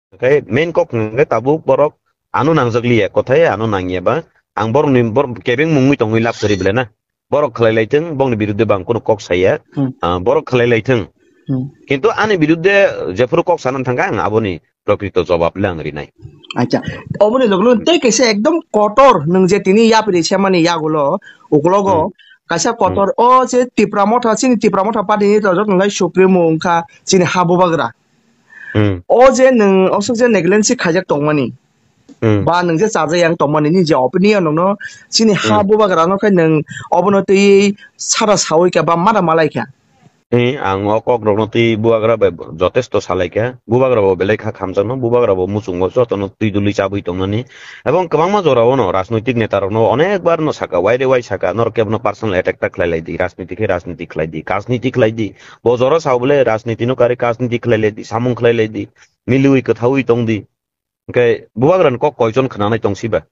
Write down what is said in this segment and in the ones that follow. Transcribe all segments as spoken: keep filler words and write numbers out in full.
Hwnkhe main kok hwnkhe tabuk borok ano nangjak liya, kothai ano nangya ba, ang borokni bor-, kebeng mungwi tongwi lab kwrwi bwle na. Borok khlai lai thung, bongni biruddhe bang kunu kok saya. Hmm. Ah, borok khlai lai thung. Hmm. Kintu ani biruddhe jephuru kok sana thangkha, ang aboni prokrito jobab le ang rinai. Acha, oboni loglo tei kaisa ekdom kotor nwng je tini yapri semani yagulo, uklogo Hmm. kaisa Hmm. kotor o je Tipra Motha, chini Tipra Motha party ni tojok nwnglai Supremo wngkha chini ha bubagra. Hmm. O je nwng osok je negligence khaijak tongmani, Hmm. ba nwng je chajak yang tongmani, ni je opinion nono chini ha Hmm. bubagra no khai nwng obono twi sara sawi kha ba mada malai kha. Eh, ang o kok rokno twi bubagra bai jotesto salai kha. Bubagra bo belai kha khamjakno, bubagra bo muchungo jotono twi dului chabwi tongnani. Ebong kwbangma jora o no rajnoitik neta rokno onek bar no saka, waire wai saka, norok kebono personal attack ta khlai lai di, rajniti khe rajniti khlai di, kajniti khlai di. Bo jora sao bole rajniti no kari kajniti khlai lai di, samung khlai lai di. Miliwi kwthaui tong di. Hwnkhe bubagrani kok koijon khnanai tong siba?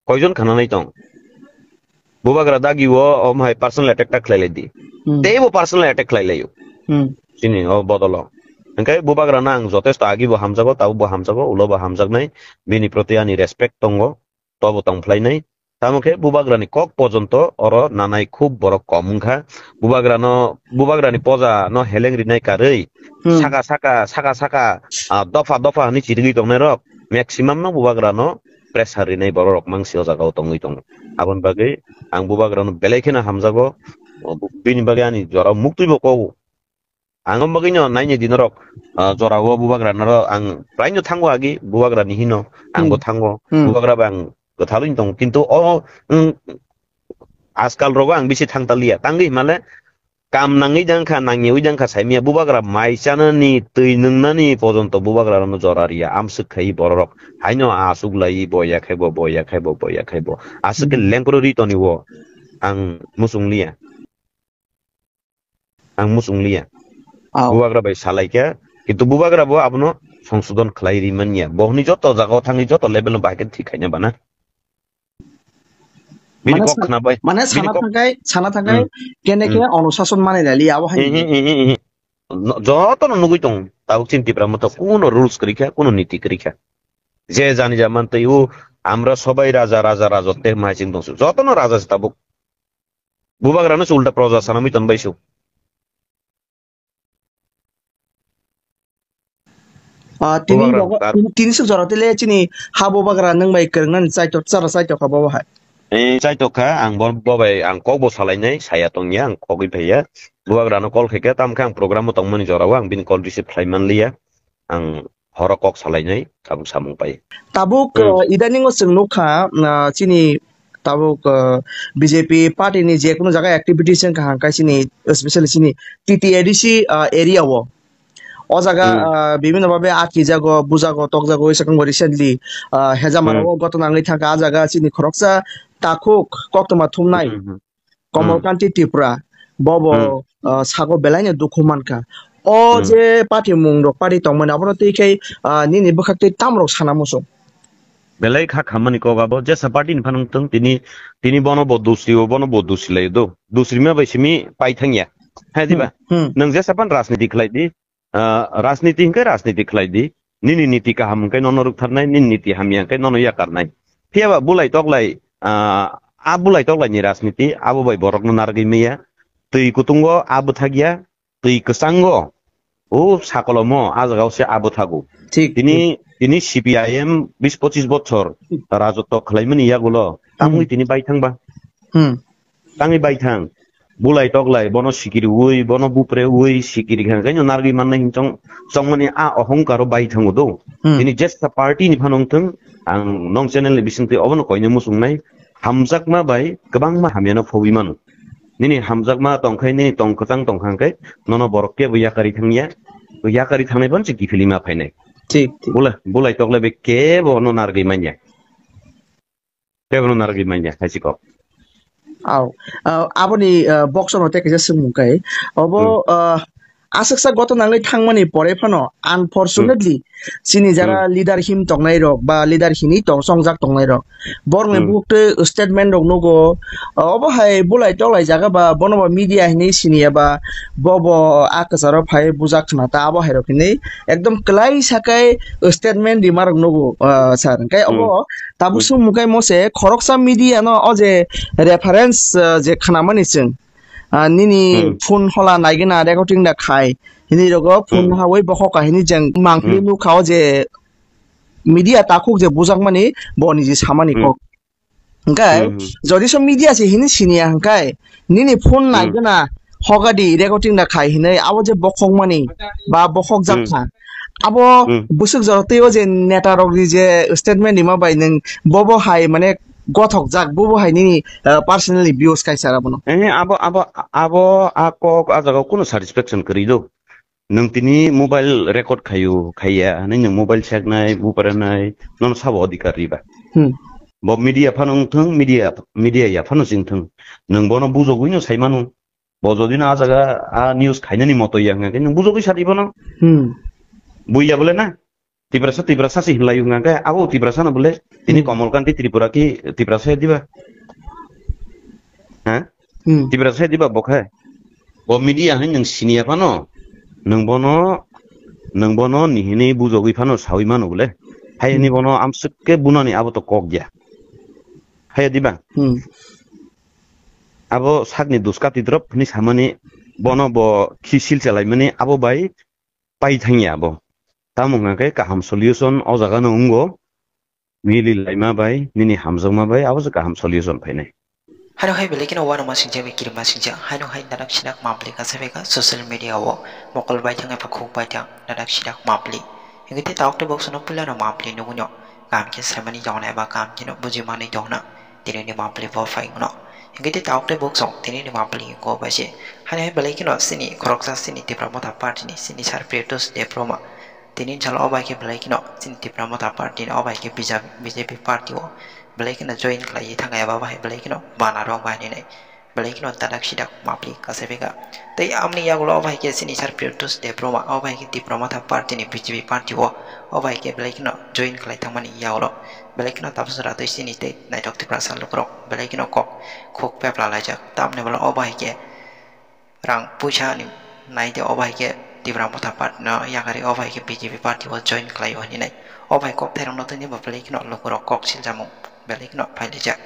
Koijon khnanai tong? Bubagra dagi o, omo hai personal attack ta khlai lai di. Hmm. Teibo personal attack khlai laio. Hmm. Chini o bodolo. Hwnkhe bubagrano ang jotesto agi bo hamjago, tabuk bo hamjago, ulo bo hamjaknai. Bini proti ani respect tongo, tobo tong phlainai. Tamo khe bubagrani kok pojonto oro nanai khub borok kom wngkha. Bubagrano, bubagrani poja no heleng rinai karwi Hmm. saka saka, saka saka, ah, dopha dopha hwnwi chirigwi tongnai rok maximum no bubagrano pressure rinai borok rok mangsi o jaga o tongwi tongo. Aboni bagwi ang bubagrano belai kheno hamjago. O bu-, bini bagwi ani jorao muktwi bo kogo. Ang o bagwi no naini di norok, ah, jorao bubagra norok ang praino thango agi bubagra ni hino ang bo Hmm. thango. Hmm. Bubagra bo ang kwthalwi tong kintu o, mm, ajkal rogo ang bisi thang taliya. Tangwi himale kam nangwi jang kha, nangyawi jang kha saimya bubagra mai chanani, twi nwngnani pojonto bubagra rano jora riya. Amswk khai bororok. Haino aswk lai bo ya khai bo, bo ya khai bo, bo ya khai bo. Aswk khe Hmm. lengkro ri toni o ang muchung liya. Ang muchung liya. Au. Bubagra bai salai kha, kintu bubagra bo abono songsodon khlai ri man ya. Bo hwnwi joto jaga o thangwi joto level no bahai khe thik khaina bana. Bini Mane kok sa-, khna bai, mane bini sana kok thangkai, sana thangkai, Hmm. kene khe Hmm. onusason manai lai liya abo hai. Ehe, ehe, ehe. No, joto no nugui tong. Tabuk chini Tipra Motha kuno rules kwrwi kha, kuno niti kwrwi kha. Je jani ja man twi o, amra sobai raja, raja, raja te mai ching tong su. Joto no raja se tabuk. Bubagra no se ulta proja sana mui ton bai su. Ah, tini Bubagra rogo, tar- tini, tini suk jora tele chini ha bubagra nwng bai kwrwng nani chaitok, chara chaitok kha bo hai. Eh, chaitok kha, ang bo, bo bai ang kok bo salai nai, saya tong ya, ang kogwi phai ya. Bubagra no call khai kha, tam khe ang program o tong mani jora o, ang bini call receive khlai man liya. Ang horo kok salai nai, tabuk samung pai. Tabuk, Hmm. ah, idaning o chwng nukha, ah, chini tabuk, ah, B J P party ni je kunu jaga activities wngkha hangkai chini, especially chini T T A D C, ah, area o. O jaga, Hmm. ah, bibhinno bhabe atkijago, bujago, tokjago, oi swkang bo recently, ah, Hejamara Hmm. o gotona wngwi thangkha, ah jaga chini khoroksa takhuk koktwma thumnai Hmm, hmm, hmm. Komol Hmm. Kanti Tripura, bobo, Hmm. ah, sago belaino dukhu mankha. O Hmm. je party mung rok party tongmani, abono twi khe, ah, nini bwkhak twi tam rok sana muchung? Belai kha khammani kok abo, jesa party ni phano wng thung, tini, tini bono bo dusri o, bono bo dusri lai do. Dusri ma bai simi pai thang ya. Hai di ba? Hmm, hmm. Nwng jesa pan rajniti khlai di, ah, rajniti hwnkhe rajniti khlai di. Nini niti kaham hwnkhe nono rwktharnai, nini niti hamya hwnkhe nono yakarnai. Phiya ba bulai toklai, ah, a bulai toklai ni rajniti, abo bai borokno narwgwi maya. Twi kutungo a bwthak ya, twi kwchango, o sakolomo, a jaga o se abo thago. Thik, tini, thik. Tini C P I M bis pochis bochor rajotwo khlaimani yagulo, tamwi Hmm. tini bai thangba. Hmm. Tangwi bai thang. Bulai toklai, bono sikiriwi, bono buprewi, sikiri kha, kaino narwgwi mannai hin chong, chongmani a ohongkaro bai thango do. Hmm. Tini jesa party ni phano wng thung, ang nong channel ni bisingtwi obono koine muchungnai, hamjakma bai kwbangma hamyano phobwi mano. Nini hamjakma tongkhe, nini tong kwchang tongkha hwnkhe, nono borok kebo yakarwi thangya, yakarwi thangnai phano se kiphilwi ma phainai. Thik, thik. Bulai, bulai toklai bai kebo no narwgwi manya. Kebo no narwgwi manya, hai se kok. Au. Ah, aboni, ah, box no tei kaisa swngmung kai. Obo, Hmm. ah, aswksa goto nangwi thangmani pore phano, unfortunately, chini jara leader him tongnai rok ba leader hinwi tong chongjak tongnai rok, borokni bukte statement rok nugo, obo hai bulai tolai jaga ba bono bo media hinwi siniya ba bo bo a kwcharo phai bujak khna ta abo hai rok hinwi ekdom kwlai sakai statement rima rok nugo, ah, sir. Hwnkhe obo tabuk sumung kai mo se khoroksa media no o je reference, ah, je khnamani chwng, ah, nini phone hola naigena recording da khai, hini rogo phone hawi bokhok kahini jeng mangpili nukha o je media takhuk je bujakmani bo niji samani kok. Hwnkhe jodi so media se hini siniya hwnkhe nini phone naigena hogadi recording da khai hinwi abo je bokhokmani ba bokhok jak kha. Abo bwswk jora twi o je neta rok ni je statement rima bai nwng bobo hai mane gothok jak bobo hai nini, ah, personally views kaisa abono. Eh, abo, abo, abo a kok a jaga kunu satisfaction kwrwi do. Nwng tini mobile record khayu, khaiya, hinwi nwng mobile seknai, buparanai, nono sabo adhikar riba. Hmm. Bo media phano wngthung, media, media ya phano singthung. Nwng bono bujogwino saimano. Bo jodi no a jaga a news khainani moto ya hwnkhe nwng bujogwi sadi bono. Hmm. Buiya bole na. Tiprasa, Tiprasa se hinlai wngkha khe, abo Tiprasa no bole, tini Komol Kanti Tripura ki Tiprasa ya diba? Ha? Hmm. Tiprasa ya diba bo khe? Bo media hai nwng siniya phano, nwng bono, nwng bono nihini bujogwi phano sawi mano bole. Hai ni bono amswk khe bunani abo to kok ya. Hai ya diba? Hmm. Abo sakni duskati drop hwnwi samani bono bo khisil chalaimani abo bai pai thangya abo. Tamo hwnkha khe kaham solution o jaga no wngo, mili laima bai, nini hamjakma bai, abo se kaham solution phainai. Haino hai belai kheno uanama singcha bai kirima singcha, haino hai nanak sinak mapli kasa beka social media o mokol bai thang eba khuk bai thang nanak sinak mapli. Hingke te tauk te box no puila no mapli nugui no kaham khe saimani tongna eba kaham khe no buji mani tongna. Tini ni mapli bo phai uno. Hingke te tauk te box o tini ni mapli ko bai se. Haino hai belai kheno sini khoroksa sini Tipra Motha Party ni sini sar Priyatos Debbarma. Tini salo o bai khe belai kheno chini Tipra Motha Party ni o bai khe B J P party o belai kheno join khlaiwi thangkha eba bahai belai kheno bana rok bai hinwi belai kheno dadak sidak mapli kasai beka. Tei amni yagulo o bai khe chini sar Priyatos Debbarma o bai khe Tipra Motha Party ni B J P party o o bai khe belai kheno join khlai thangmani yagulo belai kheno tabuk jora twi chini tei naithok Tiprasa lukurok belai kheno kok khuk pepla laijak tamni bwla o bai khe rang puisa ni nai de o bai khe Tipra Motha Party no yakarwi o bai khe B J P party o join khlai o hinwi nai. O bai kok thairok no tini bo belai kheno lukurok kok siljamung belai kheno phailijak.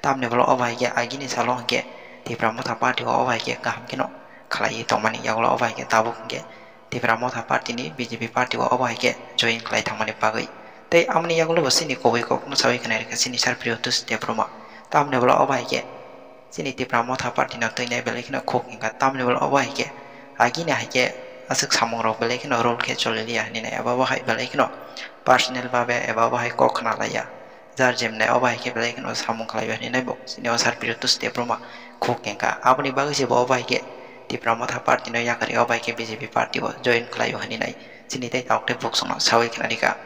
Tamni bwla o bai khe agini salo hwnkhe Tipra Motha Party o o bai khe kaham kheno khlaiwi tongmani yagulo o bai khe tabuk hwnkhe Tipra Motha Party ni B J P party o o bai khe join khlai thangmani bagwi. Tei amoni yagulo bo chini kubui kok no sawi khnai rikha chini sar Priyatos Debbarma. Tamni bwla o bai khe chini Tipra Motha Party no twi nai belai kheno khuk hingkha tamni bwla o bai khe agini hai khe aswk samung rok belai kheno role khe choli liya hinwi nai abo bo hai belai kheno personal babe eba bo hai kok khna laiya. Jar jemne o bai khe belai kheno samung khlai bai hinwi bo chini o sar Priyatos Debbarma khuk hingkha aboni bagwi se bo o bai khe Tipra Motha Party no yakarwi o bai khe B J P party o join khlai o hinwi nai chini tei tauk tei buk songno sawi khna rikha.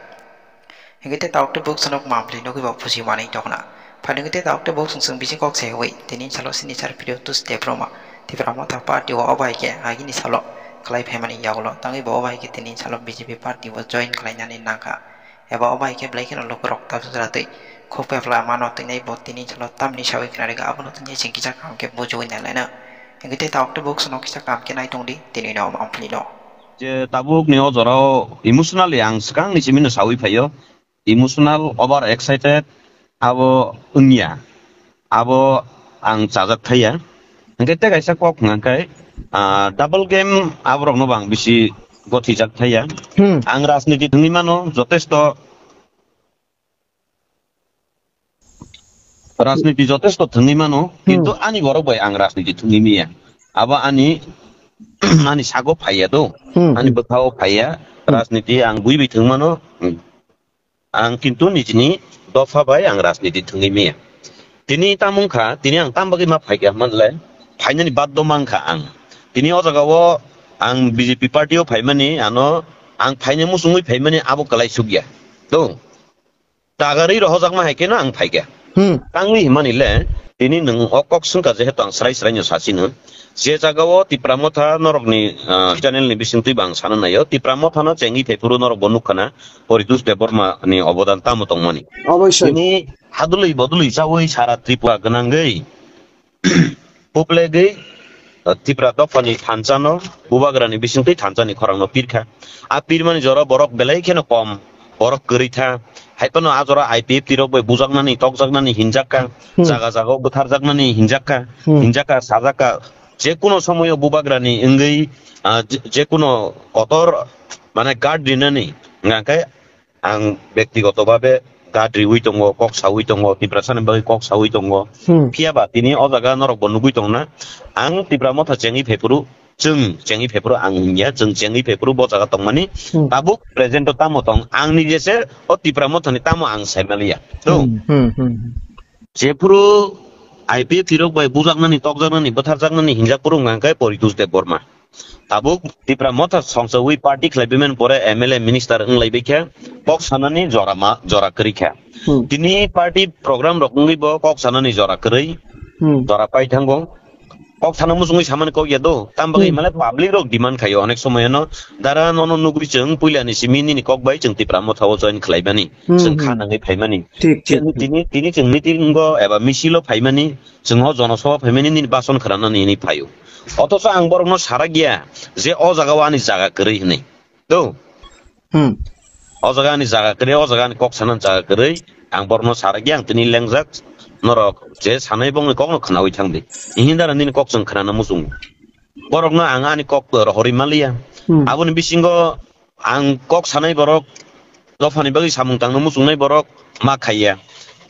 Hingke te tauk tei buk sonok mapli nugui bo pusi manwi tongna. Phainwi te tauk tei buk song song bisi kok se hui tini salo sini sar Priyatos Debbarma Tipra Motha Party o obo hai khe agini salo khlai phaimani yagulo tangwi bo obo hai khe tini salo B J P party o join khlainani nangkha. Eba obo hai khe belai kheno lukurok tabsajra twi khuk pepla mano tini bo tini salo tamni sawi khna rikha abono tini chwng kisa kaham khe bujugwi nai laina. Hingke te tauk tei buk sonok kisa kaham khe nai tongdi tini no mapli no. Je tabuk ni o jora o emotionally ang swkang ni simi no sawi phaio. Emotional, over excited, abo wngya. Abo ang chajak thaiya. Hingke tei kaisa kok hwnka khe, ah, double game aborok no bo ang bisi gothijak thaiya. Hmm. Ang rajniti thwngwi mano, jotesto rajniti jotesto thwngwi mano, hmm, kintu ani borok bai ang rajniti thwngwi manya. Abo ani, ani sago phaiya do, hmm, ani bwkhao phaiya, hmm, rajniti ang bui bai thwng mano. Hmm. Ang kintu nijini dopha bai ang rajniti thwngwi manya. Tini tamo wngkha, tini ang tamo bagwi ma phaikha hwnba le, phainani baddo mankha ang. Tini o jagao ang B J P party o phaimani, ano ang phainai muchungwi phaimani abo kwlai sukya. To, tagarwi rohojakma hai kheno ang phaikha. Hmm. Tangwi hwnmani le, Tini nwng o kok swngkha, jehetu ang srai srai no sachino. Je jaga o Tipra Motha norok ni, ah, channel ni bising twi bo ang sana naio. Tipra Motha no chengwi phaiphuru norok bo nukha na, Poritos Debbarma ni obodan tamo tongmani. Oboisoi. Tini hadului bodului chawi sara Tripura gwnangwi, puplegwi, ah, Tipra dopha ni thansa no, bubagra ni bising twi thansa ni khorang no pirkha. A pirmani jora borok belai kheno kom. Borok kwrwi tha. Hai phano a jora I P F T rok bai bujaknani, tokjaknani hinjak kha. Hmm. Jaga jaga o bwtharjaknani hinjak kha. Hmm. Hinjak kha, sajak kha. Je kuno somoyo bubagrani wngwi, ah, je, je kuno kotor, mane, guard rinani. Hwnkhe ang bektigoto babe guard riwi tongo, kok sawi tongo, Tiprasani bagwi kok sawi tongo. Hmm. Phiya ba tini o jaga norok bo nugwi tongna. Ang Tipra Motha chengwi phaiphuru, chwng chengwi phaiphuru ang wngya, chwng chengwi phaiphuru bo jaga tongmani. Hmm. Tabuk present o tamo tong, ang nije se o Tipra Mothani tamo ang saimaliya. To, Hmm, hmm, hmm, hmm. Jephuru I P F T rok bai bujaknani, tokjaknani, bwtharjaknani hinjak phuru wngkha khe Poritos Debbarma. Tabuk Tipra Motha songchawi party khlaibaimani pore M L A minister wnglaibaikhya, kok sanani jora ma, jora kwrwikha. Hmm. Tini party program rok wngwi bo kok sanani jora kwrwi, Hmm. jora paithango. Kok sana muchungwi samani kok ya do. Tam bagwi Hmm. mane public rok demand khaio onek somoyano. Dara nono nugwi chwng puilani simi nini kok bai chwng Tipra Motha o join khlaimani. Hmm, Chwng hmm. kha nangwi phaimani. Thik, thik, Chwng thik. tini, tini chwng meeting o eba misil o phaimani, chwng o jonosabha phaimani nini bason khwnanani hinwi phaio. Othocho ang borokno sarak ya je o jaga o ani jaga kwrwi hinwi. Do. Hmm. O jaga ani jaga kwrwi, o jaga ani kok sanani jaga kwrwi. Ang borokno sarak ya, ang tini lengjak. Norok je sanai bongni kokno khwnawi thangdi. Ihindara nini kok chwng khwnana muchungo. Borokno ang ani kok rohorwi maliya. Hmm. Aboni bisingo ang kok sanai borok, dophani bagwi samung tangna muchungnai borok ma khaiya.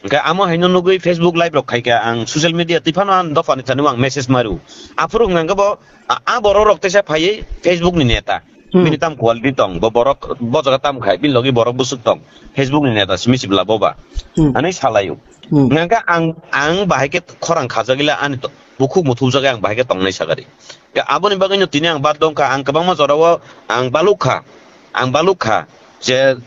Hwnkhe amo haino nugwi Facebook live rok khaikha, ang social media twi phano ang dophani thani ang message maru. Aphuru hwnkha khe bo, a, a borok rok teisa phaiwi Facebook ni neta. Hmm. Bini tam quality tong, bo borok bo jaga tam khai, bini logi borok bwswk tong. Facebook ni neta simi sibla boba. Hmm. Ani salaio. Hmm. Hwnkha khe ang, ang bahai khe khorang khajagila ani to, bukhuk muthubjagwi ang bahai khe tongnai sagari. Khe aboni bagwino tini ang bad dongkha, ang kwbangma jorao ang balukha, ang balukha je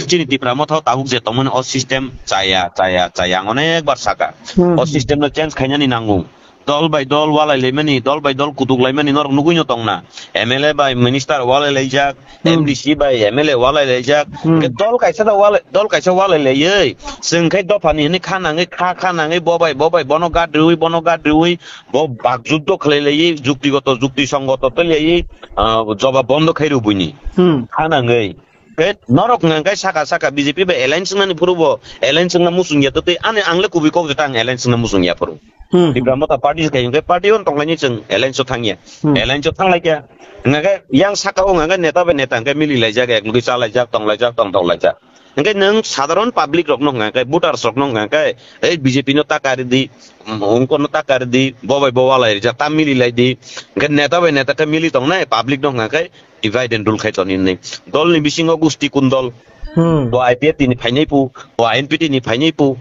chini Tipra Motha o tabuk je tongmani o system chaya, chaya, chaya, ang onek bar saka. Hmm. O system no change khainani nango. Dol bai dol walai laimani, dol bai dol kutuk laimani norok nugwino tongna. M L A bai minister walai laijak, Hmm. M D C bai M L A walai laijak. Hmm. Khe dol kaisa da walai, dol kaisa walai laiwi. Chwng khai dophani hwnwi kha nangwi, kha, kha nangwi, bo bai, bo bai, bono guard riwi, bono guard riwi. Bo bak juddo khlai laiwi, juktigoto, jukti songoto twi laiwi, ah, jobab bondo khai rw buini. Hmm. Kha nangwi. Khe norok hwnkha khe saka saka B J P bai alliance wngnani phuru bo alliance wngna muchung ya twi ani ang le kubui kok jeta ang alliance wngna muchung ya phuru. Hmm. Tipra Motha party se khai hwnkhe party on tonglaini chwng alliance o thangya. Hmm. Alliance o thanglaikya. Hwnkha khe yang saka o hwnkha khe neta bai neta hwnkhe mili laijak, ek logwi cha laijak, tong laijak, tong tong laijak. Hwnkhe nwng sadharon public rokno hwnkha khe, voters rokno hwnkha khe, ei B J P no ta kari di, um, ungkorno ta kari di, bo bai bo walai rijak, ta mili lai di. Hwnkhe neta bai neta khe mili tongnai, public no hwnkha khe divide and rule khai toni hinwi. Dol ni bisingo gusti kun dol? Hmm. Bo I P F T ni phainai pu, bo I N P T ni phainai pu.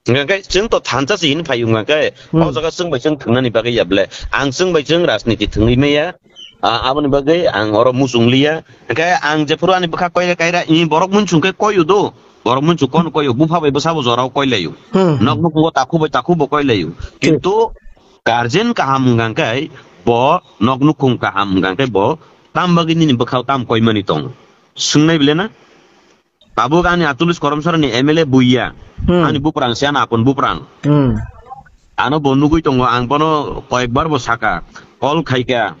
Hwnkha khe chwng to thansa se hini phai wngkha khe, Hmm. o jaga chwng bai chwng thwngnani bagwi ya ble. Ang chwng bai chwng rajniti thwngwi maya. Ah, aboni bagwi ang oro muchung liya. Hwnkhe ang jephuru ani bwkha koira kaira, i borok munsung khe koiyo do. Borok munsung kono koiyo, bupha bai bwsabo jorao koilaio. Hmm. Nok nukhungo takhu bai takhu bo koilaio. Thik. Kintu guardian kaham wngkha khe bo, nok nukhung kaham wngkha khe bo, tam bagwi nini bwkhao tam koimani tongo? Swngnai bile na? Tabuk ani Atulis Koramsarani M L A buiya. Hmm. Ani buprang se, ani apon buprang. Hmm. Ano bo nugui tongo, ang bono koyekbar bo saka, call khaika,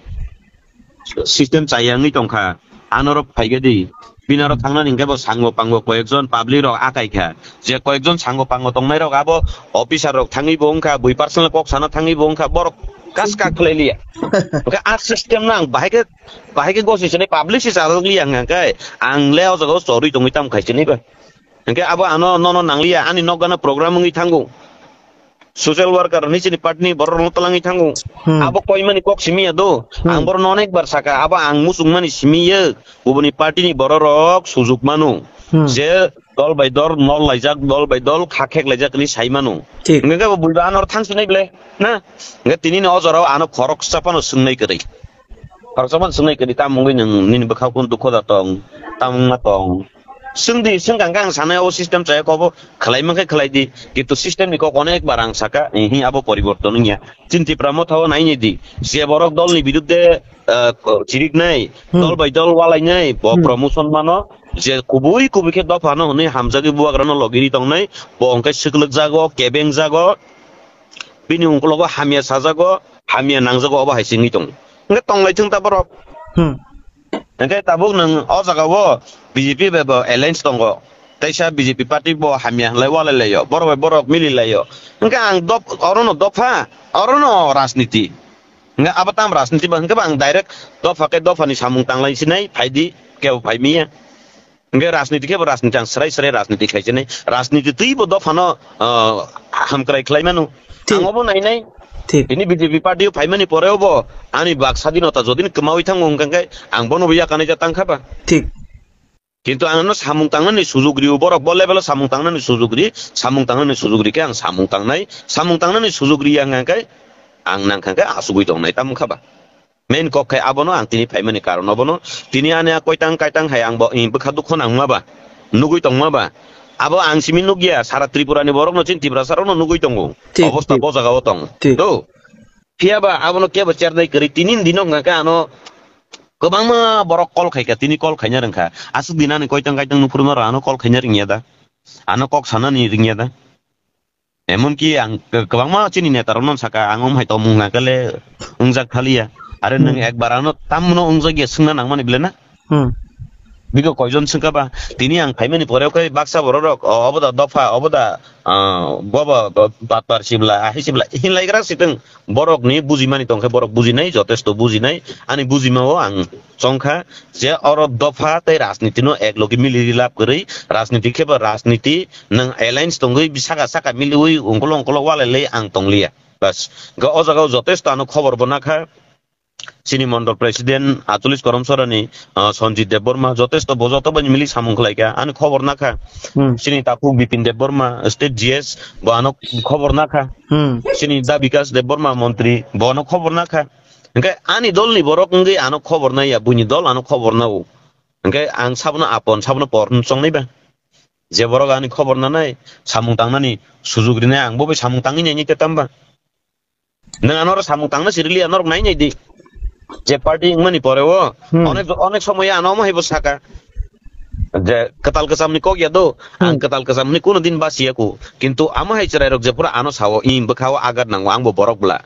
system chaya wngwi tongkha, anorok phaika di. Bini aro thangnani hwnkhe bo sango pango koyekjon public rok akai kha. Je koyekjon sango pango tongnai rok abo officer rok thangwi bo wngkha, bui personal kok sana thangwi bo wngkha, borok kaska khlai liya. Hwnkhe a system no ang bahai khe Bahai khe gosi sini public si chajak liya hwnkha khe, ang le o jaga o chorwi tongwi tamo khai sini ba. Hwnkhe abo ano nono nangliya, ani nok gana program wngwi thango. Social worker ni chini party ni borok rokno twlangwi thango. Hmm. Abo koimani kok simi ya do. Hmm. Ang borokno onek bar saka, abo ang muchungmani simi ya. Bubuni party ni borok rok sujuk mano. Hmm. Je dol bai dol nol laijak, dol bai dol kha khek laijak ni sai mano. Thik. Hwnkhe bo buiba anor thang sinai ble. Na? Hwnkhe tini ni o jora o ano khoroksa phano swngnai kwrwi. Khoroksa phano swngnai kwrwi, tamo wngwi nwng nini bwkhao kunu dukho da tong, tamo wngma tong. Swng di, swng kang kang sanai o system chaya kobo khlai mankhe khlai di. Kintu system ni kok onek bar ang saka, ihi abo poriborton wngya. Chini Tipra Motha o naini di. Je borok dol ni birudde, ah, ko-, chirik nai, Hmm. dol bai dol walai nai, bo Hmm. promotion mano. Je kubui kubui khe dopha no hwnwi hamjagwi bubagra no logiri tong nai, bo hwnkhe swklwk jago, kebeng jago. Bini ungkologo hamya sajago, hamya nangjago, obo hai se wngwi tongo. Hwnkhe tonglaithwng ta borok. Hmm. Hwnkhe tabuk nwng o jagao B J P bai bo alliance tongo. Teisa B J P party bo hamya hwnlai walai laio, borok bai borok mili laio. Hwnkhe ang dop-, orono dopha, orono rajniti. Hwnkhe abo tam rajniti ba, hwnkhe ba ang direct dopha khe dophani samung tanglai sinai, phaidi, kebo phai miya. Hwnkhe rajniti khe bo rajniti, ang srai srai rajniti khlai sinai. Rajniti twi bo dophano, ah, hamkrai khlai mano. Thik. Ang obo nai nai. Thik. Bini B J P party o phaimani pore obo ani bak sadinota jodi kwmawi thango hwnkhe ang bono bo yakanai ja tang kha ba. Thik. Kintu ang no samung tangnani sujug rio, borok bo level o samung tangnani sujug ri, samung tangnani sujug ri khe ang samung tangnai, samung tangnani sujug ri ang khe ang nang kha khe asugwi tongnai tamo kha ba. Main kok khai abono ang tini phaimani karon obono. Tini ani a koitang kaitang hai ang bo, eh, bwkha dukho nangma ba, nugwi tongma ba. Abo ang simi nukya, sara Tripura ni borok no, chini Tiprasa rok no nugwi tongo. Thik, Obostha thik. Bo jaga o tong. Thik. To. Phiya ba abono kebo chernai kwrwi tini ni dino hwnkha khe ano kwbangma borok call khai kha, tini call khaina rwngkha. Aswk din ani koitang kaitang nuphruma rok ano call khaina rwngya da. Ano kok sanani rwngya da. Emonki ang k-, kwbangma chini neta rokno saka, ang omo hai tongmung hwnkha khe le wngjak thaliya. Are nwng Hmm. ekbar ano tamno wngjak ya swngna nangmani bile na? Hmm. Bigo koijon swngkha ba? Tini ang phaimani pore khe baksa borok rok, o, obo da dopha, obo da, ah, bobo, bo-, batpar sibla, ahi sibla, hinlaigra sitwng. Borok ni bujimani tongkhe borok bujinai, jotesto bujinai. Ani bujima o ang chongkha je oro dopha tei rajniti no ek logi mili rilap kwrwi, rajniti khe bo rajniti, nwng alliance tongwi saka saka miliwi ungkolo ungkolo walai lai ang tongliya. Bas. Hwnkhe o jaga o jotesto ano khobor bo nakha. Chini mondol president Achulis Koromsorani, ah, Sanjit Debbarma jotesto bo joto bai mili samung khlai kha, ani khobor nakha. Hmm. Chini takhuk Bipin Debbarma, state G S, bo ano khobor nakha. Hmm. Chini Da Bikas Debbarma montri, bo ano khobor nakha. Hwnkhe ani dol ni borok wngwi ano khobor naiya, buini dol ano khobor nao. Hwnkhe ang sabono apon, sabono por hwn chongnai ba. Je borok ani khobor nanai, samung tangnani sujug rinai, ang bo bai samung tangwi nainai te tamba. Nwng ano oro samung tangna sirili ano rok nai nai di. Je party wngmani pore o Hmm. onek, onek somoy ano omo hai bo saka. Je kwtal kwcham ni kok ya do, ang Hmm. kwtal kwcham ni kuno din basi ya ku. Kintu amo hai chwrai rok je pura ano sao, i bwkha o agar nango, ang bo borok bla.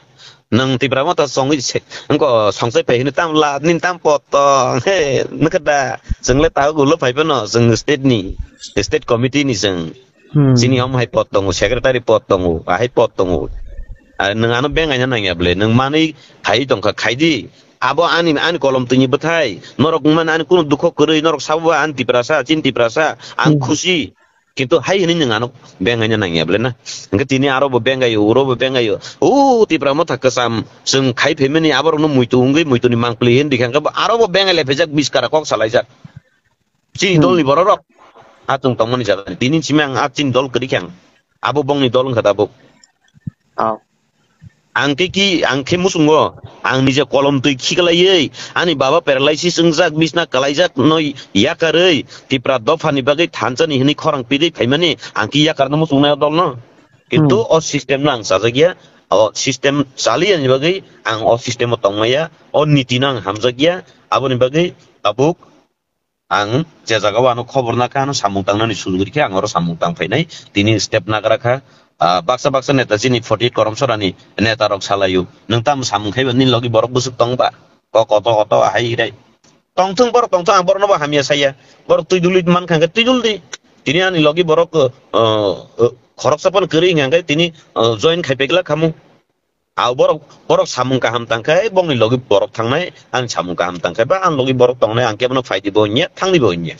Nwng Tipra Motha songwi se, wngko songsai phai hino tam la, nin tam pot tong, he, nokhe da, chwng le tago gulo phai phano, chwng state ni, state committee ni chwng. Hmm. Chini omo hai pot tongo, secretary pot tongo, ahai pot tongo. Ah, nwng ano bengaina nangya bwle, nwng manwi khai tongkha, khai di. Abo ani, ani kolom twini bwthai, norok wngmani ani kunu dukho kwrwi, norok sabo ba ani Tiprasa, chini Tiprasa, ang Hmm. khusi. Kintu hai hwnwi nwng ano bengaina nangya bwle na. Hwnkhe tini aro bo bengaio, uro bo bengaio. O Tipra Motha kwcham, chwng khai phaimani aborokno muitu wngwi muituni mangpli hwn rikha, hwnkhe bo aro bo bengai lai phaijak, biskara kok salaijak. Chini Hmm. dolni bororok. A chwng tongmani jaga. Tini simi ang a chini dol kwrwi khe ang. Abo bongni dol wngkha tabuk. Oh. Ang khe ki, ang khe muchungo, ang nije kolom twi khiklaiwi, ani baba paralysis wngjak, bisna kwlaijak no yakarwi, Tipra dophani bagwi thansani hwnwi khorang pidwi phaimani, ang khe yakarno muchungnai o dolno. Kintu Hmm. o system no ang chajakya, o system chaliyani bagwi ang o system o tongmaya, o niti no ang hamjakya, aboni bagwi tabuk Ang je jaga o ano khobor nakha, ano samung tangnani sujug rikha, ang oro samung tang phainai. Tini step nagra kha. Ah, baksa baksa neta chini forty eight Koromsorani neta rok salaio. Nwng tamo samung khaiba nini logi borok bwswk tong ba? Kok oto oto ahai hirai. Tongthwng borok tongthwng, ang borokno bo hamya saya. Borok twi duli mankha hwnkhe twi dul di. Tini ani logi borok, uh, uh, khoroksa phano kwrwi hwnkha hwnkhe tini, uh, join khai pegla khamu. Au borok, borok samung kaham tangkhe, bongni logi borok thangnai, ang samung kaham tangkhe, ba ang logi borok tongnai, ang kebono phaidi bo hwnya, thangdi bo hwnya.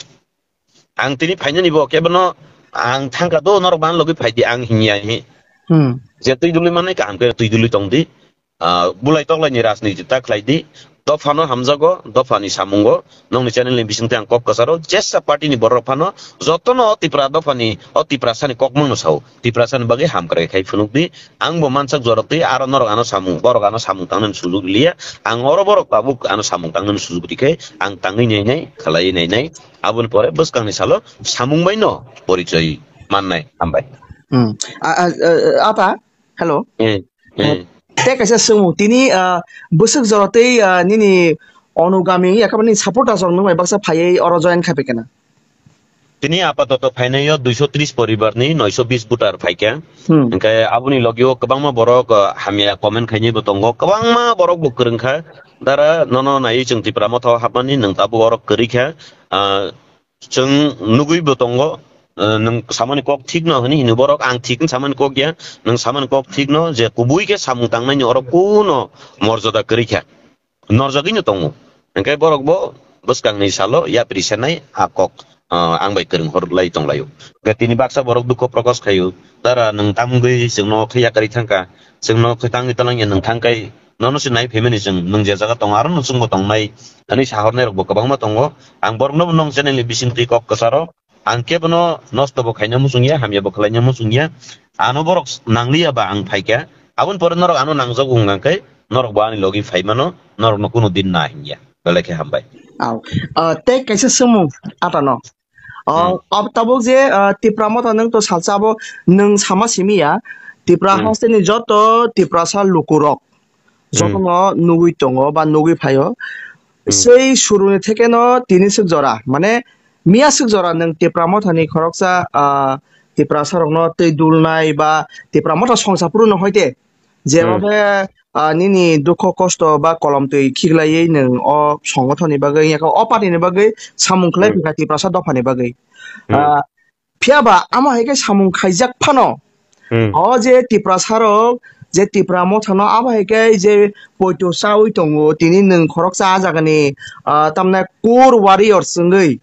Ang tini phainani bo kebono, ang thangkha do, norok ba ang logi phaidi, ang hwnya hi. Hmm. Je twi duli manai kaham khe twi duli tongdi. Ah, bulai toklaini rajniti ta khlaidi. Dophano hamjago, dophani samungo, nokni channel ni bisingtwi ang kok kwcharo, jesa party ni borok phano, jotono o Tipra dophani, o Tiprasani kokmangno sao, Tiprasani bagwi hamkrai khai phunukdi, ang bo mansak jorok twi, aro norok ano samung, borok ano samung tangnani sujuk liya, ang oro borok tabuk ano samung tangnani sujuk rikhe, ang tangwi nainai, khalaiwi nainai, aboni pore bwskangni salo samung baino porichoi mannai, hambai. Hmm. A, a, a, apa? Hello. Eh, Eh, eh. Tei kaisa swngmung, tini, ah, bwswk jora tei, ah, nini onugami, yakabani supporters rok nwng bai baksa phaiwi oro join khai paikha na? Tini apatoto phainaio duiso tris poribar ni noiso bis voter phaikha. Hmm. Hingkhe aboni logio kwbangma borok, ah, hamya comment khainai bo tongo, kwbangma borok bo kwrwngkha. Dara nono naiwi chwng Tipra Motha o hapmani nwng tabuk oro kwrwikha. Ah, Chwng nugwi bo tongo, eh, nwng samani kok thik no hwnwi hino borok, ang thik wng samani kok ya, nwng samani kok thik no je kubui khe samung tangnai ni oro kuno morjada kwrwi kha, norjagwi no tongo. Hwnkhe borok bo bwskang ni salo yapri senai a kok, eh, ang bai kwrwng hor lai tong laio. Hwnkhe tini baksa borok dukho prokash khaio, dara nwng tamgwi chwng no khe yakarwi thangkha, chwng no khe tangwi twlang ya nwng thangkhai, nono se nai phaimani chwng nwng je jaga tongo aro no chwngbo tongnai hwnwi sahornai rok bo kwbangma tongo. Ang borokno bo nwng channel ni bisingtwi kok kwcharo. Ang kebono nosto bo khaina muchung ya, hamya bo khlaina muchung ya. Ano borok nangliya ba ang phaikha. Aboni pore norok ano nangjago wngkha khe norok bo ani logi phai mano, norokno kunu din na hinya. Belai khe hambai. Au. Ah, tei kaisa swngmung atano. Ah, Hmm. Ab tabuk je, ah, Tipra Motha nwng to salsa abo nwng sama simi ya. Tipra Hmm. haste ni joto Tiprasa lukurok. Hmm. Jotono nugwi tongo ba nugwi phaio. Hmm. Sei suruni thekeno tini swk jora, mane miya swk jora nwng Tipra Mothani khoroksa, ah, Tiprasa rokno twi dulnai ba Tipra Motha songsa phuru no hoite je Hmm. obe, ah, nini dukho kosto ba kolom twi khiklaiwi nwng o songothoni bagwi, yakho o party ni bagwi samung khlai Hmm. phikha Tiprasa dophani bagwi. Hmm. Ah, Phiya ba amo hai khe samung khaijak phano, Hmm. o je Tiprasa rok, je Tipra Motha no abo hai khe je poito chaui tongo, tini nwng khoroksa a jaga ni, ah, tamni core warriors wngwi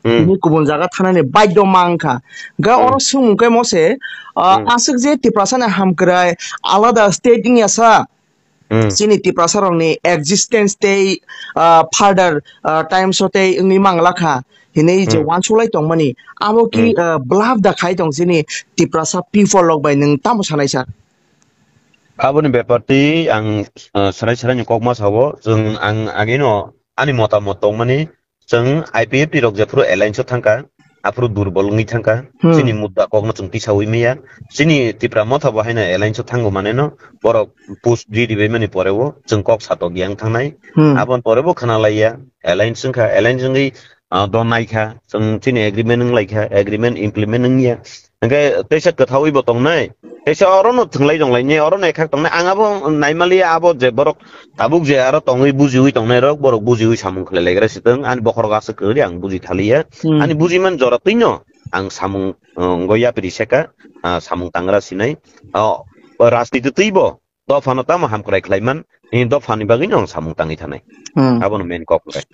Hmm. tini kubun jaga thanani baidyo ma wngkha. Ga Hmm. oro swngmung khe mo se, ah, Hmm. aswk je Tiprasa ni hamkrai alada state wngya sa, Hmm. chini Tiprasa rokni existence tei, ah, further, ah, times o tei wngwi mangla kha hinwi je Hmm. uansuk lai tongmani, abo ki, Hmm. ah, bluff da khai tong chini Tiprasa people rok bai, nwng tamo sanai sa? Aboni bepar twi ang, ah, swrai swrai ni kok ma sao, chwng ang agino ani motamot tongmani, Chwng I P F T rok jephuru alliance o thangkha, aphuru durbol wngwi thangkha. Hmm. Chini mudda kokno chwng tisaui maya. Chini Tipra Motha bo haino alliance o thango maneno, borok post ri ribaimani poreo chwng kok satok yang thangnai. Hmm. Aboni porebo khna laiya, alliance wngkha, alliance wngwi, ah, don naikha, chwng chini agreement wnglaikha, agreement implement wngya. Hingke teisa kwthawi bo tongnai, teisa oro no thwnglai tonglaini, oro no ekhak tongnai. Ang abo naimaliya, abo je borok tabuk je aro tongwi bujiwi tongnai rok, borok bujiwi samung khlai laigra sitwng, ani bokhorok aswk kwrwi ang buji thaliya. Hmm. Ani bujiman jora twi no ang samung, uh, go yapri seka, ah, samung tangra sinai. Oh, rajniti twi bo dophano tamo hamkrai khlaiman, ni dophani bagwi no ang samung tangwi thanai. Hmm. Abono main kok hwnkhe.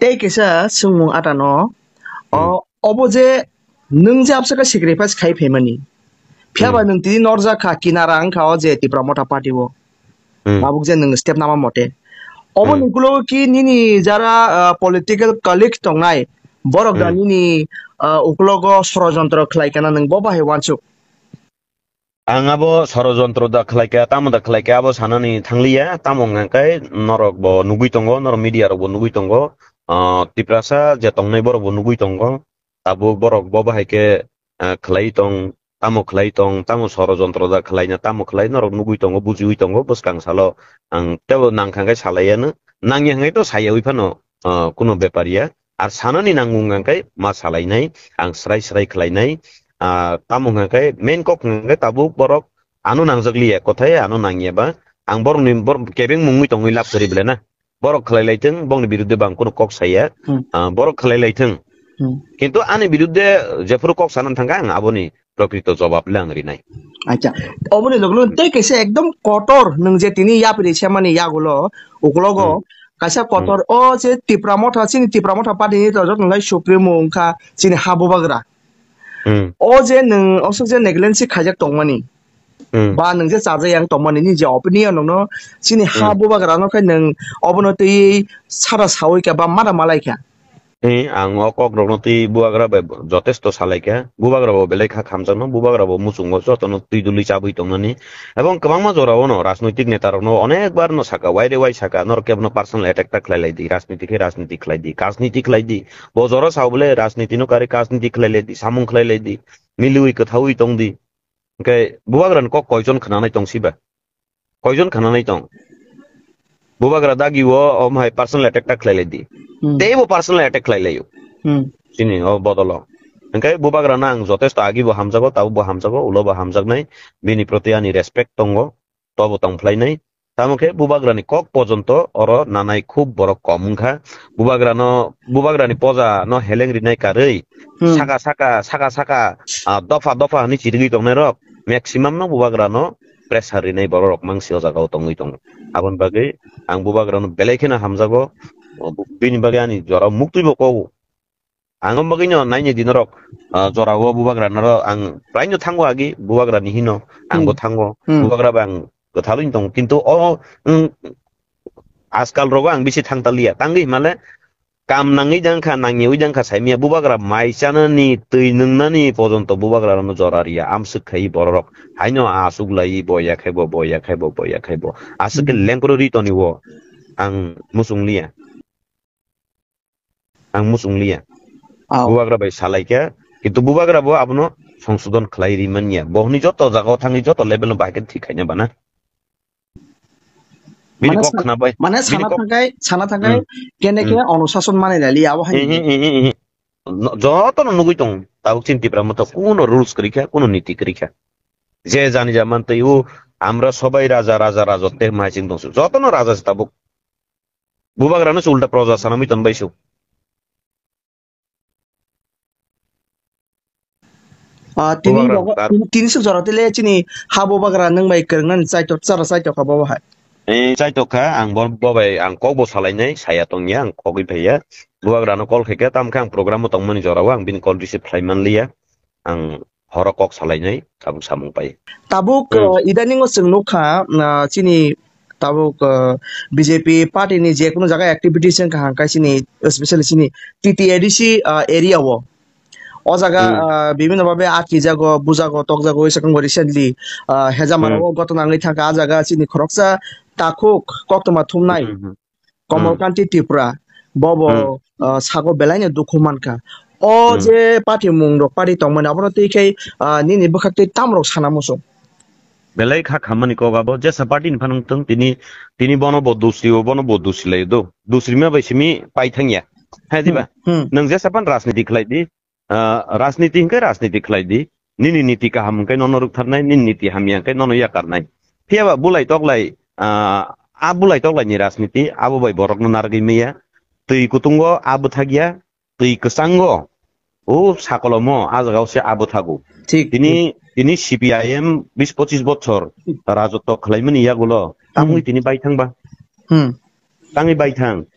Tei kisa swngmung atano, o, Hmm. obo je nwng je absaka sacrifice khai phaimani. Phiya ba Hmm. nwng tini norjak kha, kinara wngkha o je Tipra Motha Party o. Hmm. Tabuk je nwng step nama mote. Obo Hmm. ni ukulogo ki nini jara, ah, political colleague tongnai, borok da Hmm. nini, ah, ukulogo sorojontro khlai kana nwng bo bahai uansuk? Ang abo sorojontro da khlaikha, tamo da khlaikha, abo sanani thangliya, tamo hwnkha khe norok bo nugwi tongo, norok media rok bo nugwi tongo, ah, Tiprasa je tongnai borok bo nugwi tongo, tabuk borok bo bahai khe, ah, khlai tong, tamo khlai tong, tamo sorojontro da khlaina, tamo khlai norok nugwi tongo, bujiwi tongo, bwskang salo ang tebo nangkha khe salaiya no, nangya hwnkhe to sayawi phano, ah, kuno bepar ya. Ar sanani nango wngkha khe ma salainai, ang srai srai khlainai. Ah, tamo hwnkha khe main kok hwnkha khe tabuk borok ano nangjak liya, kothai ano nangya ba. Ang borokni bor-, kebeng mungwi tongwi lab kwrwi belai na. Borok khlai lai thung, bongni birudde bo ang kunu kok saya. Hmm. Ah, borok khlai lai thung. Hmm. Kintu ani birudde jephuru kok sana thangkha ang aboni prokrito jobab le ang rinai. Acha, oboni loge loge tei kaisa ekdom kotor nwng je tini yapri semani yagulo, ukulogo Hmm. kaisa Hmm. kotor o je Tipra Motha, chini Tipra Motha party ni to joto nai supremo wngkha chini ha bubagra. Hmm. O je nwng osok je negligence khaijak tongmani. Hmm. Ba nwng je chajak yang tongmani ni je opinion nokno chini ha Hmm. bubagra no khe nwng obono twi sara sawi kha ba mada malai kha. Eh, ang o kok rokno twi bubagra bai jotesto salai kha. Bubagra bo belai kha khamjakno, bubagra bo muchungo jotono twi dului chabwi tongnani. Ebong kwbangma jorao no rajnoitik neta rokno onek bar no saka, waire wai saka, norok kebono personal attack ta khlai lai di, rajniti khe rajniti khlai di, kajniti khlai di. Bo jora sao bole rajniti no kari kajniti khlai lai di, samung khlai lai di, miliwi kwthawi tong di. Hwnkhe bubagrani kok koijon khnanai tong siba? Koijon khnanai tong? Bubagra dagi o, omo hai personal attack ta khlai lai di. Hmm. Teibo personal attack khlai laio. Hmm. Chini o bodolo. Hwnkhe bubagrano ang jotesto agi bo hamjago, tabuk bo hamjago, ulo bo hamjaknai. Bini proti ani respect tongo, tobo tong phlainai. Tamo khe bubagrani kok pojonto oro nanai khub borok kom wngkha. Bubagrano, bubagrani poja no heleng rinai karwi Hmm. saka saka, saka saka, ah, dopha dopha hwnwi chirigwi tongnai rok maximum no bubagrano pressure rinai borok rok mangsi o jaga o tongwi tongo. Aboni bagwi ang bubagrano belai kheno hamjago. Bini bagwi ani jora muktwi bo kogo. Ang o bagwino naini dinorok, ah, jorao bubagra norok ang praino thango agi, bubagrani hino ang bo Hmm. thango, Hmm. bubagra bo ang kwthalwi tong. Kintu o, mm, ajkal rogo ang bisi thang taliya. Tangwi himale kam nangwi jang kha, nangyawi jang kha saimya, bubagra mai chanani, twi nwngnani pojonto bubagra rano jora riya. Amswk khai bororok. Haino aswk lai, boya khai bo, boya khai bo, boya khai bo. Aswk khe Hmm. lengkro ri toni o. Ang muchung liya. Ang muchung liya. Aw. Bubagra bai salai khe, kintu bubagra bo abono songsodon khlai ri manya. Bo hwnwi joto jagao thangwi joto level no bahai khe thik khaina bana. Bini Mane kok sa-, khna bai, mane bini sana kok thangkai, sana thangkai, Hmm. kene ke Hmm. onusason mani lali abo hai. Hmm, hmm, hmm, hmm, hmm. No, joto no nugui tong. Tabuk chini Tipra moto kuno rules kwrwi kha, kuno niti kwrwi kha. Je jani ja man twi o, আমরা সবাই রাজা, রাজা রাজত্বে মাইচিং dong su. Joto no raja se tabuk. Bubagrano se ulta proja sanamwi tonbai su. Ah, tini Bubagra rogo, tar- tini, tini suk jora tele chini ha bubagra nwng bai kwrwngna ni chaitok, chara chaitok ha bo hai. Eh, chaitok kha, ang bo, bo bai ang kok bo salainai, saya tongya, ang kogwi phaiya. Bubagrano call khaikha, tamo khe ang program o tongmani jorao ang bini call receive khlai manliya. Ang horo kok salainai, tabuk samung pai. Tabuk, Hmm. ah, idaningo chwng nukha, ah, chini tabuk, ah, B J P party ni je kunu jaga activities wngkha hangkha chini, especially chini T T A D C, ah, area o. O jaga, Hmm. ah, bibhinno bhabe atkijago, bujago, tokjago, oi swkang bo recently, ah, Hejamaro Hmm. o gotona wngwi thangkha, a jaga chini khoroksa takhuk koktwma thumnai. Hmm, hmm. Komol Hmm. Kanti Tripura, bobo, Hmm. ah, sago belaino dukhu mankha. O Hmm. je party mung rok party tongmani, abono twi khe, ah, nini bwkhak twi tam rok sana muchung? Belai kha khammani kok abo, jesa party ni phano wng tong, tini, tini bono bo dusri o, bono bo dusri lai do. Dusri ma bai simi pai thangya. Hai diba? Hmm, hmm. Nwng jesa pan rajniti khlai di, ah, rajniti hwnkhe rajniti khlai di. Nini niti kaham hwnkhe nono rwktharnai, nini niti hamya hwnkhe nono yakarnai. Phiya ba bulai toklai, ah, a bulai toklai ni rajniti abo bai borokno narwgwi maya. Twi kutungo a bwthakya, twi kwchango o sakolomo a jagao se a bwthago. Thik, tini, thik. Tini C P I M bis pochis bochor rajotwo khlaimani yagulo, tamni Hmm. tini baithang ba? Hmm. Tangwi baithang.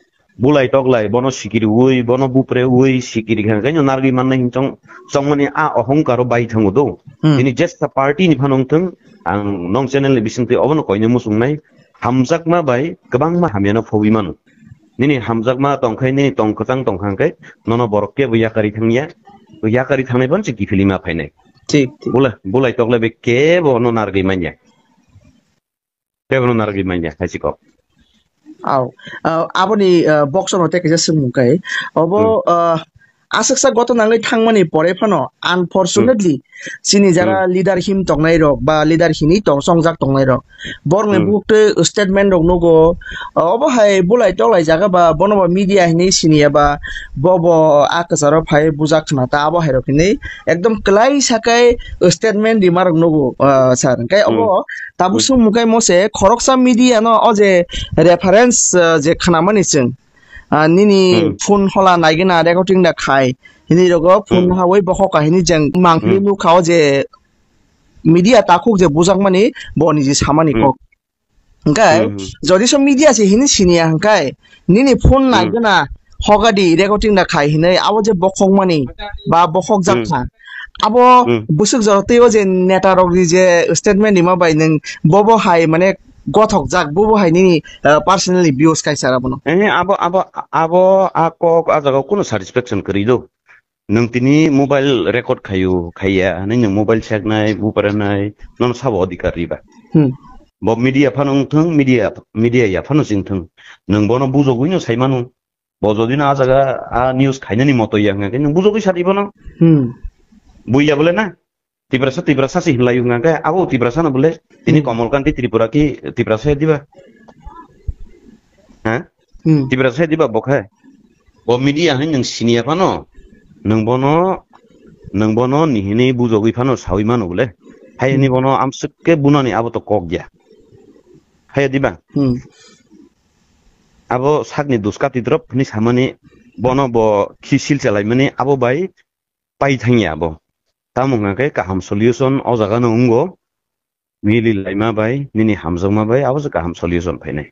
Bulai toklai, bono sikiriui, bono bupreui, sikiri khe, khe no narwgwi mannai hwn chong, chongmani a ohongkaro baithango do. Hmm. Tini jesa party ni phano wngthung, ang nong channel ni bisingtwi obono koina muchungnai, hamjakma bai kwbangma hamyano phobwi mano. Nini hamjakma tongkhai, nini tong kwchang tongkha hwnkhe, nono borok kebo yakarwi thangya, yakarwi thangnai phano se kiphilwi ma phainai. Thik, thik. Bulai, bulai toklai bai kebo no narwgwi manya. Kebo no narwgwi manya, hai si kok. Aw. Ah, aboni, ah, box no tei kaisa swngmung kai. Obo, Hmm. ah, aswksa gotona wngwi thangmani pore phano, unfortunately, Hmm. chini jara Hmm. leader him tongnai rok ba leader hinwi tong, chongjak tongnai rok. Borokni Hmm. buktwi statement rok nugo, ah, obo hai bulai toklai jaga ba bono bo media hinwi siniya ba bo bo a kwcharo phai bujak khna ta abo hai rok hinwi ekdom kwlai sakai statement rima rok nugo, ah, sir. Hwnkhe Hmm. obo tabuk Hmm. swngmung kai mo se khoroksa media no o je reference, ah, je khnamani chwng, ah, nini Hmm. phone hola naigena recording da khai hinwi rogo phone Hmm. hawi bokhok kahini jeng mangpili Hmm. nukha o je media takhuk je bujakmani bo niji samani Hmm. kok. Hwnkhe Hmm. jodi so media se hinwi siniya hwnkhe nini phone Hmm. naigena hogadi recording da khai hinwi abo je bokhokmani ba bokhok Hmm. jakha Abo hmm, bwswk jora twi o je neta rok ni je statement rima bai nwng bobo hai mane gothok jak, bobo hai nini, ah, personally views kaisa abono. Eh, abo, abo, abo, a kok a jaga kuno satisfaction kwrwi do. Nwng tini mobile record khayu, khaiya, hwnwi nwng mobile seknai, buparanai, nono sabo adhikar riba. Hmm. Bo media phano wngthung, media, media ya phano chingthung. Nwng bono bujogwino saimano. Bo jodi no a jaga a news khainani moto ya hwnga khe nwng bujogwi sadi bono. Hmm. Buiya bole na. Tiprasa, Tiprasa se hinlayu hwnga khe abo Tiprasa no bole. Tini hmm, Komol Kanti Tripura ki Tiprasa ya diba? Ha? Hmm. Tiprasa ya diba bo khe? Bo media hai nwng siniya phano. Nwng bono, nwng bono nihini bujogwi phano sawi mano bole. Hai ni hmm, bono amswk khe bunani abo to kok ya. Hai ya diba? Hmm. Abo sakni duskati drop hwnwi samani bono bo khi sil chalaimani abo bai pai thangya abo. Tamo hwnka khe kaham solution o jaga no wngo, mili laima bai, nini hamjakma bai, abo se kaham solution phainai.